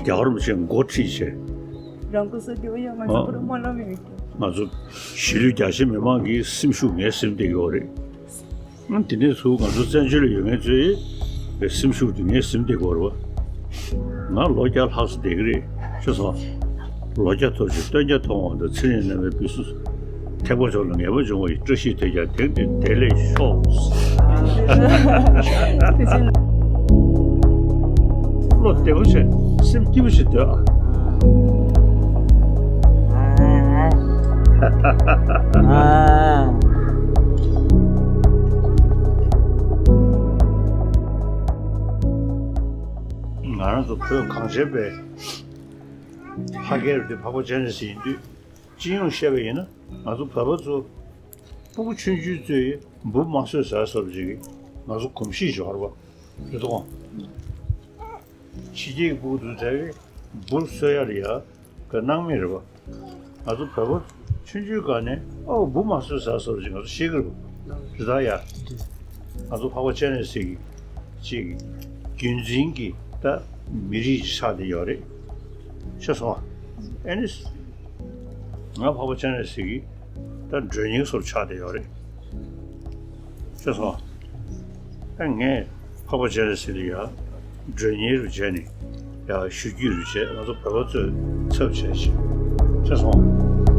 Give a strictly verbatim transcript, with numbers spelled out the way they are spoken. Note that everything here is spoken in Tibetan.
རྒྱ་གར་མི་ཆེན་འགོ་ཁྲིད་བྱས། རང་སྐུ་སྲོག་སྐྱོབ་ཡ་ང་ཚོ་ཨ། པུ་ར་སྨོན་ལམ་ཡོད་ཀྱི། ང་ཚོ་གཞིས་ལུས་རྒྱ་ཆེ་མི་མང་གི་སེམས་ཤུགས་ངའི་སེམས་བདེ་གི་ཡོད་རེད། ཨ། དེ་ནས་ཚུར་ང་ཚོ་བཙན་བྱོལ་ལ་ཡོད་མཁན་ཚོའི་སེམས་ཤུགས་དེ་ངའི་སེམས་བདེ་གི་ཡོད་རེད་བ། ང་ལོ་བརྒྱ་ལྷག་ཙམ་བསྡད་ཀྱི་རེད། ཤེས་སོང་། ལོ་བརྒྱ་ཐོབ་ཅིག་སྟོན་བརྒྱ་ཐོབ་འོང་དང་ཚེ་རིང་རྣམ་པའི་བུ་སུ་ཐེག་པ་མཆོག་ལ་ངེས་པ་འབྱུང་བ་ཡི་བཀྲ་ཤིས་དེ་ཀྱང་དེང་འདིར་བདེ་ལེགས་ཤོག། བློ་བདེ་པོ་བྱས། སེམས་སྐྱིད་པོ་ཞིག་སྡོད་ཨ། ང་རང་ཚོ་བོད་གངས་ཅན་པའི་ལྷ་སྐལ་རུ་དེ་འཕགས་པ་སྤྱན་རས་གཟིགས་ཡིན་དུས། སྤྱི་ཡོངས་བཤད་པ་ཡིན་ན་ང་ཚོ་བོད་པ་ཚོ་སྤུ་གུ་ཆུང་ཆུང་ཚོས་འབུ་མ་གསོད་ཟེར་སོགས་ཅིག་ང་ཚོ་གོམས་གཤིས་ཤིག་ཡོད་རེད་པ། རེད་དོ། ཕྱི་རྒྱལ་གྱི་སྤུ་གུ་ཚོ་ཚོས་འབུ་གསོད་ཡ་ལ་ཡ་ག་སྣང་མེད་རེད་པ། ང་ཚོ་བོད་པ་ཆུང་ཆུང་སྒང་ནས་ཨོ་འབུ་མ་གསོད་ཟེར་སོགས་ཅིག་ང་ཚོ་ཤེས་ཀྱི་རེད་པ། རེད་ད་ཡ། ང་ཚོ་འཕགས་པ་སྤྱན་རས་གཟིགས་ཀྱི་ཅིག་རྒྱུན་འཛིན་གྱི་ད་མི་རིགས་ཆགས་བསྡད་ཡོད་རེད། ཤེས་སོང་ཨ། ཨེ་ནི། ང་འཕགས་པ་སྤྱན་རས་གཟིགས་ཀྱི་ད་མགྲོན་གཉེར་སོགས་ཆགས་བསྡད་ཡོད་རེད། ཤེས་སོང་ཨ། ཨ་ངས་འཕགས་པ་སྤྱན་རས་གཟིགས་ལ་ཡ་མགྲོན་གཉེར་རུ་བྱས་ནས་ཡ་ཞུ་རྒྱུ་རུ་བྱས་ང་ཚོ་བོད་པ་ཚོས་ཚབ་བྱས་ཤིག་ཤེས་སོང་ཨ།